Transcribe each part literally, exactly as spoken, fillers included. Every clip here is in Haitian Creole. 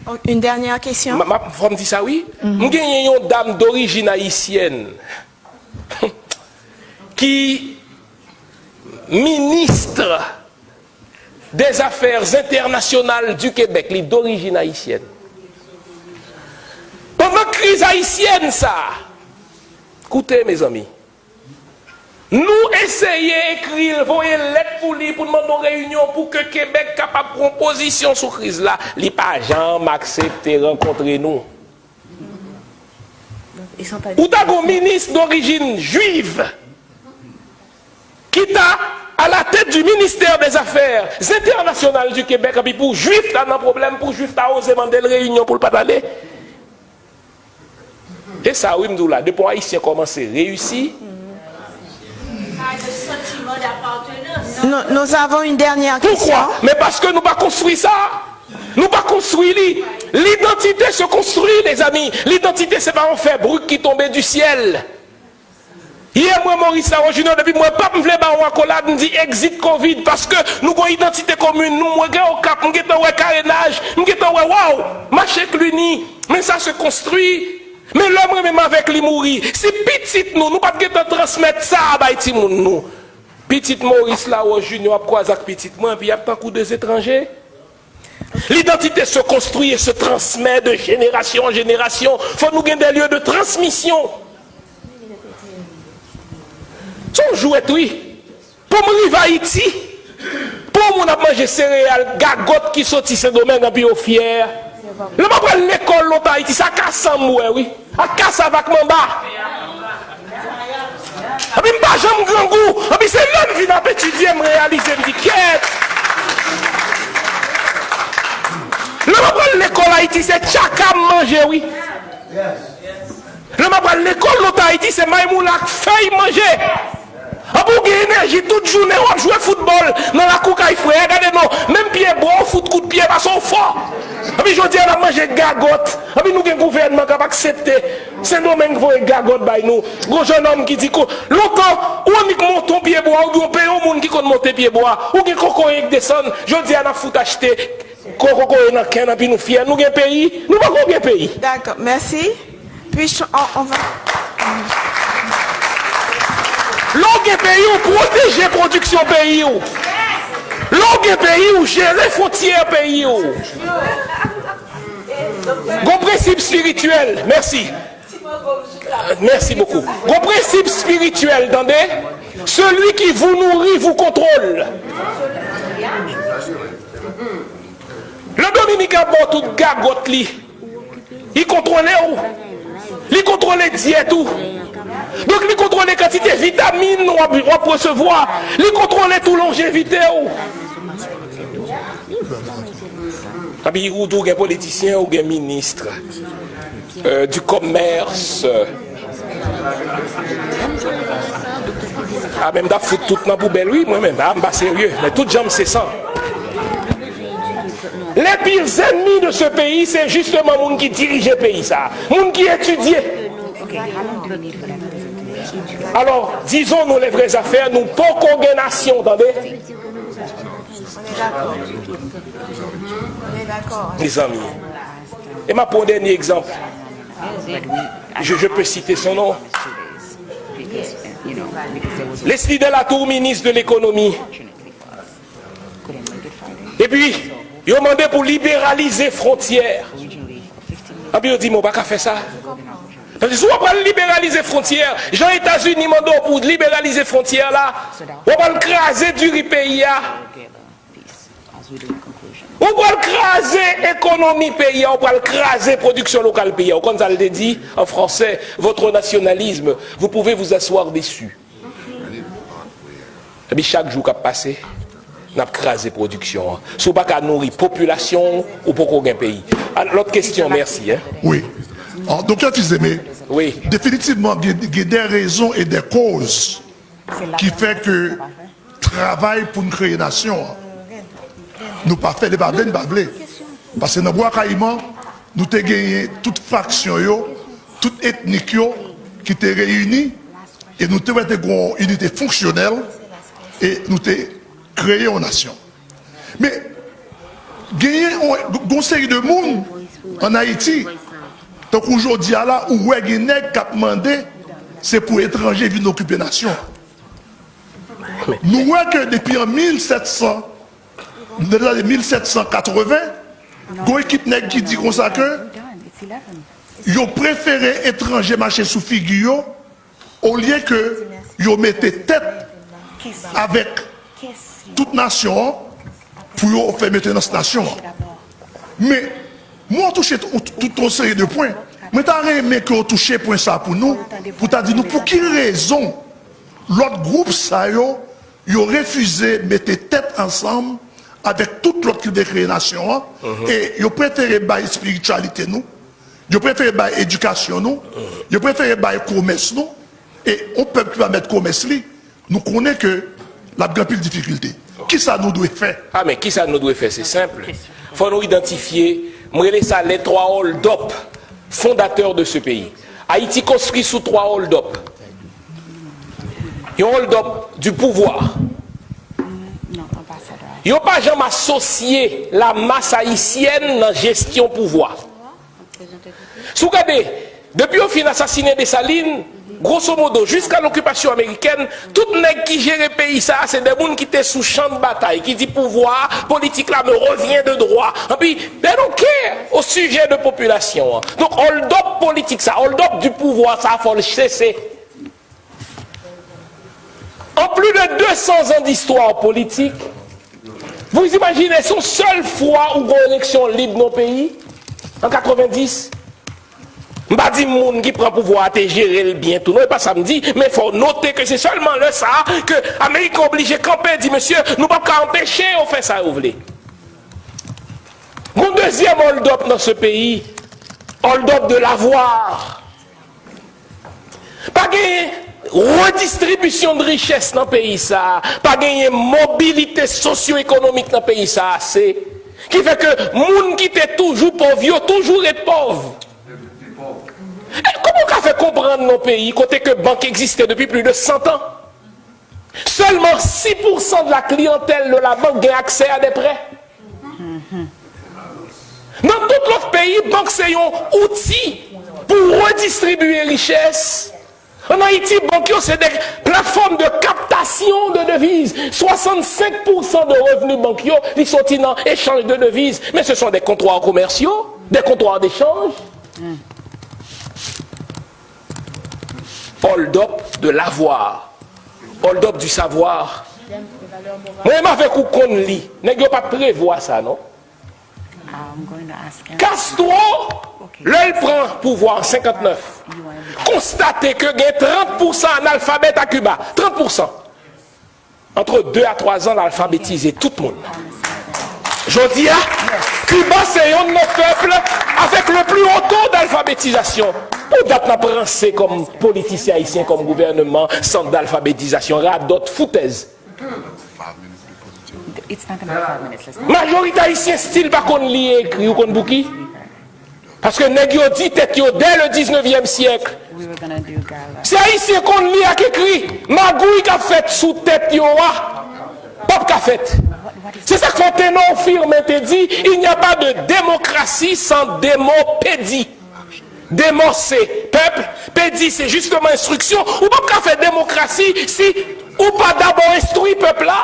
Oh, une dernière question. M, m, fò m di sa, wi. M genyen yon dam dorijin ayisyèn ki ministre des Affaires Internationales du Québec, li dorijin ayisyèn. Pandan kriz ayisyèn sa, koute, mezanmi, nou eseye ekri l, voye lèt pou li, pou n mande yon reyinyon pou ke Kebèk kapab pran pozisyon sou kriz la. Li pa janm aksepte rankontre nou. Ou ta gon minis dorijin jwiv ki ta à la tête du ministère des Affaires Internationales du Québec, epi pou jwif ta nan pwoblèm, pou jwif ta oze mande l reyinyon pou l pa t ale. E sa wi m di w la, depi yon ayisyen kòmanse reyisi. Nous, nous avons une dernière question. Poukwa? Men paske nou pa konstwi sa. Nou pa konstwi li. L'identité se construit, les amis. L'identité, se pa yon fè brik ki tonbe du ciel. Yè mwen Maurice Laro Junior, depi mwen pap m vle ba yon akolad, m di exit kovid, paske nou gon idantite komin nou. Mwen gen Okap, m gentan wè Karenaj, m gentan wè, waw, mache Cluny, men sa se konstwi. Men lè m renmen m avèk li mouri, si pitit nou, nou pa t gentan transmèt sa a bay timoun nou, pitit Maurice Laro Junior ap kwaze ak pitit mwen, epi y ap tankou de etranje. L'identité se construit et se transmet de génération en génération. Fò nou gen des lieux de transmission. Se yon jwèt wi. Pou m rive Ayiti, pou yon moun ap manje sereyal gagot ki soti Sendomeng anpi yo fyè. Lè m ap pral lekòl lontan Ayiti, sa kasanm m wè wi. Ak kasav ak manba. Epi m pa janm grangou. Epi se lè m vin ap etidye m reyalize m di kèt. Lè m ap pral lekòl Ayiti se tchaka m manje wi. Lè m ap pral lekòl lontan Ayiti se maymoula ak fèy manje. Anpi w gen enèji tout jounen w ap jwe foutbòl nan lakou kay frè a, gade non, menm pye bwa w fout kout pye paske w fò. Anpi jodi a n ap manje gagòt. Anpi nou gen gouvènman k ap aksepte Sendomeng voye gagòt bay nou. Gon jennonm ki di ko, lontan ou annik monte yon pye bwa oubyen w peye yon moun ki konn monte pye bwa, ou gen kokoye k desann, jodi a n ap fout achte kokoye nan kenn anpi nou fyè, nou gen peyi, nou poko gen peyi. D'accord, merci. Puis on, on va. Lè w gen peyi w, pwoteje pwodiksyon peyi w. Lè w gen peyi w, jere fwontyè peyi w. Gon prensip espirityèl, mèsi. Mèsi bokou. Gon prensip espirityèl, tande. Celui qui vous nourrit vous contrôle. Lè Dominik ap ba w tout gagòt li, li kontwole w. Li kontwole dyèt ou. Donk li kontwole kantite vitamin w ap, w ap resevwa. Li kontwole tou lonjevite w. Epi ou tou gen politisyen, ou gen minis, euh, du commerce. A men m t ap fout tout nan poubèl wi, mwen menm, a m pa serye, men tout jan m se san. Les pires ennemis de ce pays, se justement moun ki dirije peyi sa, moun ki etidye. Alò, disons-nous les vraies affaires, nou poko gen nasyon, tande. Mezanmi. E m ap pran yon dènye egzanp. Je, je peux citer son nom. Leslie Delatour, ministre de l'économie. Epi, yo mande pou liberalize fwontyè. Epi yo di, men w pa ka fè sa. Paske si w ap pral liberalize fwontyè, jan Etazini mande w pou liberalize fwontyè la, w ap pral kraze diri peyi a. Ou pral kraze ekonomi peyi a, ou pral kraze pwodiksyon lokal peyi a. Ou konn sa l te di an fransè, votre nationalisme, vous pouvez vous asseoir dessus. Epi chak jou k ap pase, n ap kraze pwodiksyon an. Si w pa ka nouri popilasyon w, ou poko gen peyi. A, lòt kesyon, mèsi. Hein? Wi. An, Doktè Fils-Aimé, Wi. Definitivman, gen, gen de rezon e de koz ki fè ke travay pou n kreye nasyon an, nou pa fè, li pa vle, n pa vle. Paske nan Bwa Kayiman, nou te genyen tout fraksyon yo, tout etnik yo ki te reyini, e nou te wè te gen yon inite fonksyonèl, e nou te kreye yon nasyon. Men, genyen yon, yon seri de moun ann Ayiti. Tankou jodi a la, ou wè gen nèg k ap mande se pou etranje vin okipe nasyon an. Nou wè ke depi an mil sèt san, nan lane mil sèt san katreven, gon ekip nèg ki di konsa ke yo prefere etranje mache sou figi yo olye ke yo mete tèt avèk tout nasyon an pou yo fè mentenans nasyon an. Men, mwen touche tout, tout yon seri de pwen. Mwen ta renmen ke w touche pwen sa pou nou, pou ta di nou pou ki rezon lòt gwoup sa yo, yo refize mete tèt ansanm avèk tout lòt ki vle kreye nasyon an, e yo prefere bay espirityalite nou, yo prefere bay edikasyon nou, yo prefere bay komès nou, e yon pèp ki pa mèt komès li, nou konnen ke l ap gen anpil difikilte. Kisa nou dwe fè? A, men kisa nou dwe fè? Se senp. Fò nou idantifye, m rele sa les trois hold-up fondateurs de ce pays. Ayiti konstwi sou twa hold-up. Yon hold-up du pouvoir. Yo pa janm asosye lamas ayisyèn nan jesyon pouvwa. Si w gade, depi yo fin asasinen Desalin, gwosomodo, jiska lokipasyon amerikèn, tout nèg ki jere peyi sa a, se de moun ki te sou chan de batay, ki di pouvwa, politik la me revient de droit. Anpi, they don't care au sujet de popilasyon an. Donk, hold-up politik sa, hold-up du pouvoir sa, fò l sese. En plus de deux cents ans d'histoire politique, vous imaginez, se yon sèl fwa ou gon eleksyon lib nan peyi, an katrevenndis. M pa di moun ki pran pouvwa a te jere l byen tou, non, e pa sa m di, men fò w note ke se sèlman lè sa a ke Ameriken oblije kanpe, di, mesye, nou p ap ka anpeche yo fè sa yo vle. Gon dezyèm hold-up nan se peyi, hold-up de l'avoir. Pa genyen redistribisyon de richès nan peyi sa a, pa genyen mobilite sosyo-ekonomik nan peyi sa a ase, ki fè ke moun ki te toujou pòv yo toujou ret pòv. E kòman w ka fè konprann nan peyi kote ke bank egziste depi plis de san tan, sèlman sis pousan de la kliyantèl de la bank gen aksè a de prè? Nan tout lòt peyi, bank se yon outi pou redistribye richès. Ann Ayiti, bank yo se de platfòm de captation de devises. Swasannsenk pousan de revni bank yo, li soti nan échange de devises. Mais ce sont des comptoirs commerciaux, des comptoirs d'échange. Hold up de l'avoir. Hold up du savoir. Mwen menm avèk ou konn li. Nèg yo pa t prevwa sa, non. Castro, lè l pran pouvwa an senkantnèf, konstate ke gen trant pousan analfabèt a Kiba. Trant pousan. Entre deux à trois ans, l alfabetize tout moun. Jodi a, Kiba se yonn nan pèp avèk le plus haut taux d'alphabétisation. Pou dat n ap ranse kòm politisyen ayisyen, kòm gouvèneman, sant d'alfabetizasyon, radòt, foutèz. Majorite ayisyen still pa konn li e ekri, ou konn pouki? Paske nèg yo di tèt yo dès le dix-neuvième siècle. Se ayisyen konn li ak ekri. Magouy k ap fèt sou tèt yo a p ap ka fèt. Se sa k fè Tenor Firmin te di, il n'y a pas de démocratie sans démopédie. Démos se pèp, pédi se justement enstriksyon. Ou p ap ka fè demokrasi si ou pa dabò enstwi pèp la.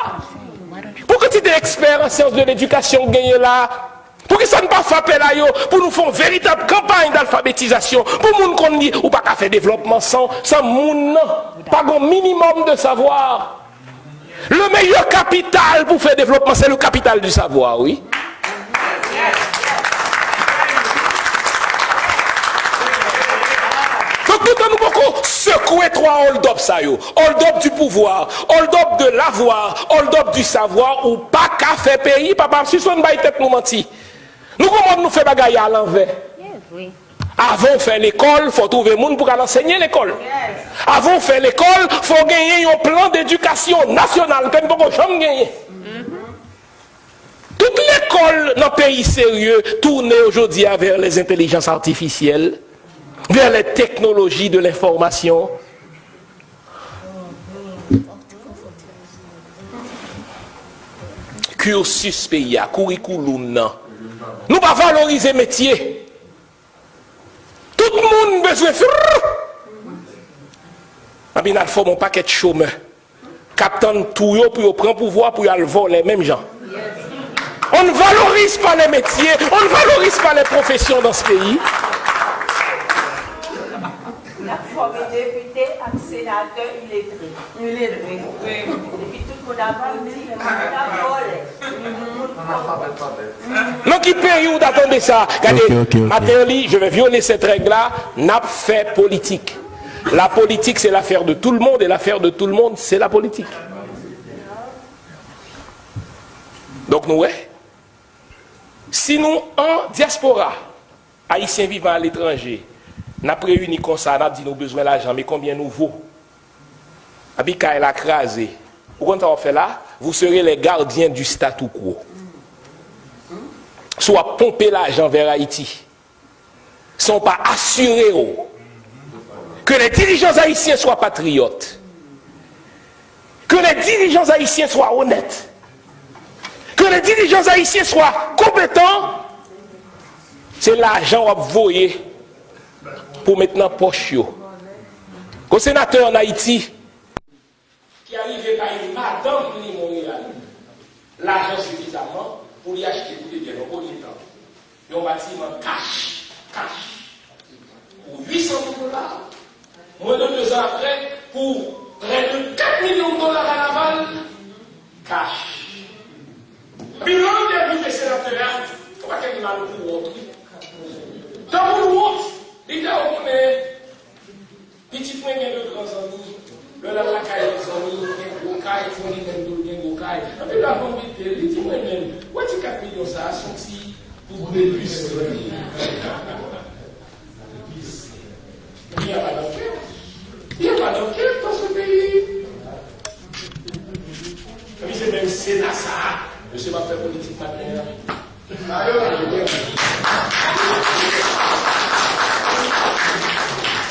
Pou kantite ekspè an syans de ledikasyon w genyen la, poukisa n pa fè apèl a yo pou nou fè yon veritab kanpay dalfabetizasyon, pou moun konn li? Ou pa ka fè devlòpman san, san moun nan pa gon minimòm de savwa. Le meilleur capital pou fè devlòpman, se le capital du savoir, wi. Donk, toutan nou poko sekwe twa hold up sa yo, hold up du pouvoir, hold up de l'avoir, hold up du savoir, ou pa ka fè peyi, papa, sispann bay tèt nou manti. Nou gon mòd nou fè bagay a lanvè. Avan w fè lekòl, fò w twouve moun pou k al ansenye lekòl. Avan w fè lekòl, fò w genyen yon plan d'edikasyon nasyonal ke n poko janm genyen. Tout lekòl nan peyi serye toune jodi a vers les intelligences artificielles, vers les technologies de l'information. Cursus peyi a, curriculum nan. Nou pa valorize metye. Tout moun bezwen frrr. Epi n al fòme yon pakèt chomè k ap tann tou yo pou yo pran pouvwa pou y al vòlè menm jan. On ne valorise pas les métiers, on ne valorise pas les professions dans ce pays. N ap fòme depite ak senatè iletre. Iletre. Epi tout moun ap di, moun ap vòlè. Nan ki peyi ou ta tande sa? Gade, ok, ok, ok. Martelly, je vais violer cette règle-là, n ap fè politik. La politique, c'est l'affaire de tout le monde, et l'affaire de tout le monde, c'est la politique. Donk, nou wè, si nou an dyaspora, Ayisyen vivan aletranje, n ap reyini konsa, n ap di nou bezwen lajan, men konbyen nou vo? Epi kay la kraze. Ou konn sa w ap fè la? Vous serez les gardiens du statu quo. Si w ap ponpe lajan vè Ayiti, san w pa asire w que les dirigeants haïtiens soient patriotes, que les dirigeants haïtiens soient honnêtes, que les dirigeants haïtiens soient compétents, se lajan w ap voye pou met nan pòch yo. Gon senatè ann Ayiti ki arive bay madanm li Monreyal lajan sifizaman pou li achte pou li byen nan premye tan yon batiman kach, kach, pou uit san mil dola. Mwen de dezan apre, pou prè de kat milyon dola kanaval, kach. Epi lè l te rive senatè a, ou pa tande mal pou wont, wi. Tankou wont, li te konnen pitit mwen gen de gran zanmi. Lè l al lakay yon zanmi, gen gwo kay, fò li menm tou l gen gwo kay. Epi lè l ap anvite l, li di mwen menm, ou wè ti kat milyon sa a, se yon ti pou de plis. Il y a pas d'enquête. Il y a pas d'enquête dans ce pays. Epi se menm Sena sa a, mesye m ap fè politik maten an.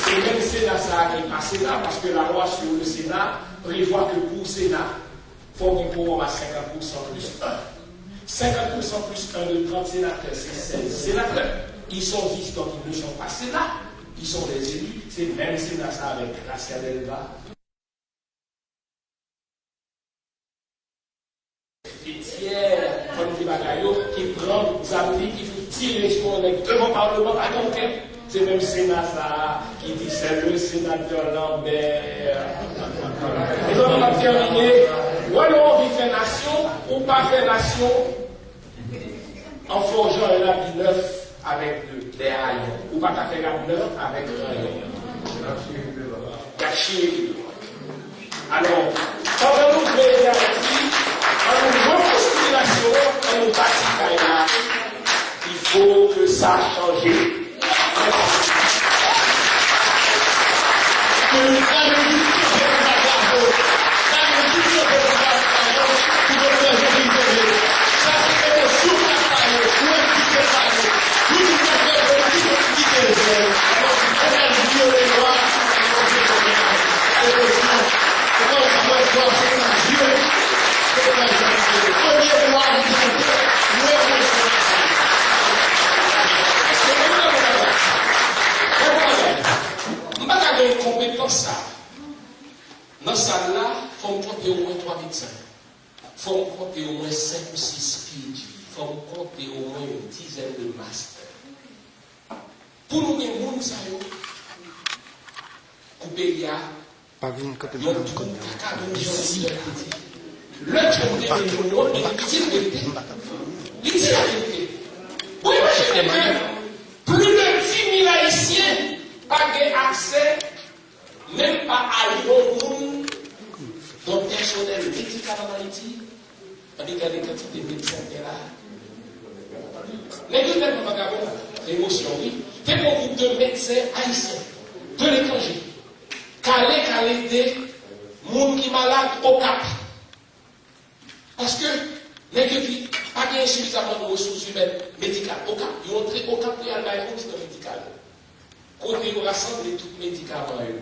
Se menm Sena sa a ki pase la, paske la lwa sou le Sena prevwa ke pou Sena, fò gen kowòm a senkant pou san plis en. Senkant pou san plis en de trant senatè, se sèz senatè. Ils sont dix, donc ils ne sont pas Sénat. Ils sont des élus. Se menm Sena sa avèk Gracia Delva. Fè tyè, fò n di bagay yo, ki pran zam li, ki fout tire sou yon nèg devan palman, pa gen okenn. Se menm Sena sa a ki di c'est le sénateur Lambert. Mezanmi, m ap tèmine. Wè, lè w anvi fè nasyon, ou pa fè nasyon an fòjan yon abi nèf avèk de, de ayon. Ou pa ka fè rad nèf avèk ranyon. Y ap chire li devan. Alò, pandan nou vle ede Ayiti, ann nou rekonstwi nasyon an, ann nou bati kay la. Il faut que ça change. Mèsi. M pa ka gen konpetans sa. Nan sal la, fò m konte omwen twa medsen. Fò m konte omwen senk ou sis P H D. Fò m konte omwen yon dizèn de master. Pou nou gen moun sa yo, pou peyi a, pa vin kote m yon twou kaka, menm jan Fidel te di. Lè Trump te vin nou an, epi li di l verite. Li di laverite. Ou imajine ke plis de dis mil Ayisyen pa gen aksè menm pa a yon moun nan pèsonèl medikal ann Ayiti, ann gade kantite medsen k gen la. Nèg yo tèlman vagabon, emosyon, wi. Te gen yon gwoup de medsen ayisyen de letranje k ale, k al ede moun ki malad Okap. Paske nèg yo di pa gen sifizaman de resous imèn medikal Okap. Yo antre Okap pou y al bay moun swen medikal. Kote yo rasanble tout medikaman yo,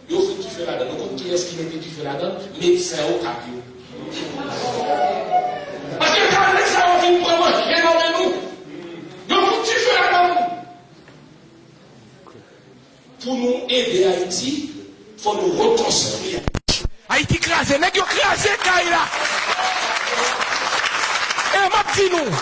yo fout dife ladan. Nou konn kiyès ki mete dife ladan? Medsen Okap yo. Paske tan nèg sa yo fin pran manje nan men nou, yo fout dife ladan. Pou nou ede Ayiti, fò nou rekonstwi Ayiti. Ayiti kraze, nèg yo kraze kay la. E m ap di nou,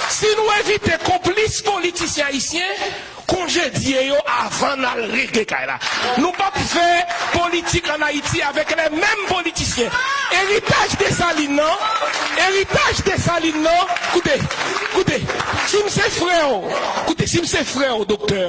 si nou evite konplis politisyen ayisyen, konjedye yo avan n al regle kay la. Nou p ap fè politik ann Ayiti avèk lè menm politisyen. Eritaj Desalin nan, eritaj Desalin nan, koute, koute, si m se frè w, koute, si m se frè w, doktè,